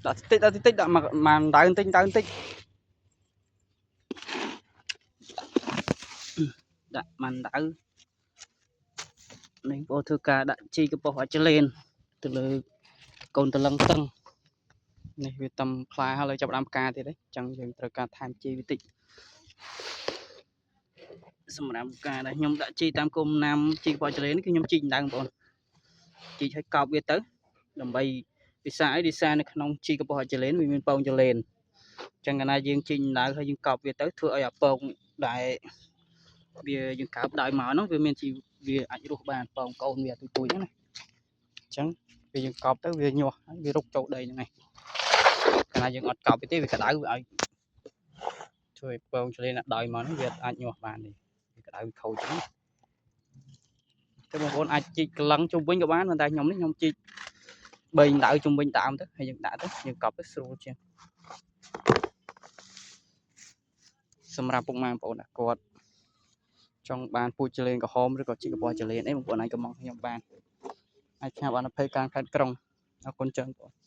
ដាក់តិចដាក់តិចដាក់មកមកដៅបន្តិចដៅបន្តិចដាក់មិនដៅនេះបងធ្វើការដាក់ជីកប៉ុសអាចលេនទៅលើកូនតលឹងតឹងនេះវាតំផ្លែហើយចាប់ដើមផ្កាទៀតទេអញ្ចឹងយើងត្រូវការថែមជីវាតិចសម្រាប់ការដែលខ្ញុំដាក់ជីតាមគុំណាំជីកប៉ុសអាចលេននេះគឺខ្ញុំជីកដៅបងប្អូនជីកឲ្យកោបវាទៅដើម្បីពិសាអីពិសានៅក្នុងជីកប៉ុសអាចលេនវាមានពងចលេនអញ្ចឹងកាលណាយើងជីកដៅហើយយើងកោបវាទៅធ្វើឲ្យអាពងដែលវាយើងកើបដៅមកហ្នឹងវាមានជីវាអាចរស់បានពងកូនវាទូចទូចហ្នឹងណាអញ្ចឹងវាយើងកោបទៅវាញាស់ហើយវារុកចូលដីហ្នឹងឯងកាលណាយើងអត់កោបវាទេវាក្តៅវាឲ្យធ្វើឲ្យពងចលេនដៅមកហ្នឹងវាអាចញាស់បានទេវាក្តៅវាខូចហ្នឹងតែបងប្អូនអាចជីកកលឹងជុំវិញក៏បានប៉ុន្តែខ្ញុំនេះខ្ញុំជីក3ដៅជុំវិញដើមទៅហើយយើងដាក់ទៅយើងកប់ទៅស្រួលជាងសម្រាប់ពុកម៉ែបងប្អូនណាគាត់ចង់បានពូជចលេនក្រហមឬក៏ជីកកប៉ុសចលេនអីបងប្អូនអាចកំងខ្ញុំបានអាចផ្ញើបាន20កានខេត្តក្រុងអរគុណច្រើនបងប្អូន